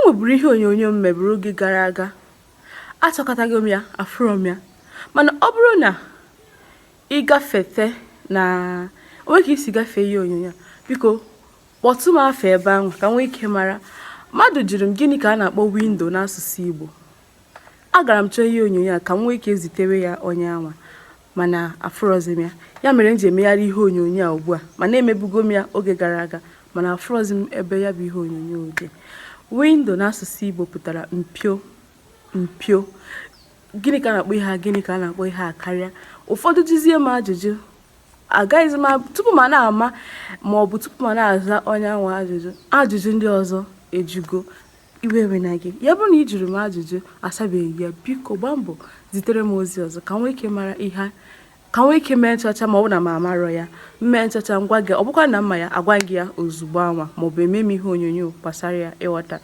Nweburu ihe onyonyo m meburu oge gara aga, achọkọtaghị m ya, afụrọ m ya. Mana ọ bụrụ na ị gafete na onwe ka isi gafee ihe onyonyo a, biko kpọtụ m afa ebe ahụ ka m nwee ike mara. Mmadụ jụrụ m gịnị ka a na-akpọ window n'asụsụ Igbo. Agara m chọọ ihe onyonyo a ka m nwee ike zitere ya onye anwa, mana afụrọzi m ya. Ya mere m ji emegharị ihe onyonyo a ugbu a, mana emebugo m ya oge gara aga, mana afụrọzi m ebe ya bụ ihe onyonyo dị. Window n'asụsụ Igbo pụtara mpio. Mpio. Gịnị ka a na-akpọ ihe a? Gịnị ka a na-akpọ ihe a? Karịa ụfọdụ jụzie m ajụjụ, agaghịzi m tupu ma na-ama ma ọ bụ tupu ma na-aza onye anwa ajụjụ, ajụjụ ndị ọzọ ejugo. Iwe ewena gị. Ya bụrụ na ị jụrụ m ajụjụ asabeghị ya, biko gbaa mbọ zitere m ozi ọzọ ka m nwee ike mara ihe, ka m nwee ike mee nchọcha. Ma ọ bụ na m amarọ ya, mmee nchọcha ngwa gị. Ọ bụkwa na mma ya, agwa gị ya ozugbo anwa, maọbụ eme m ihe onyonyo gbasara ya. Ịghọta ya?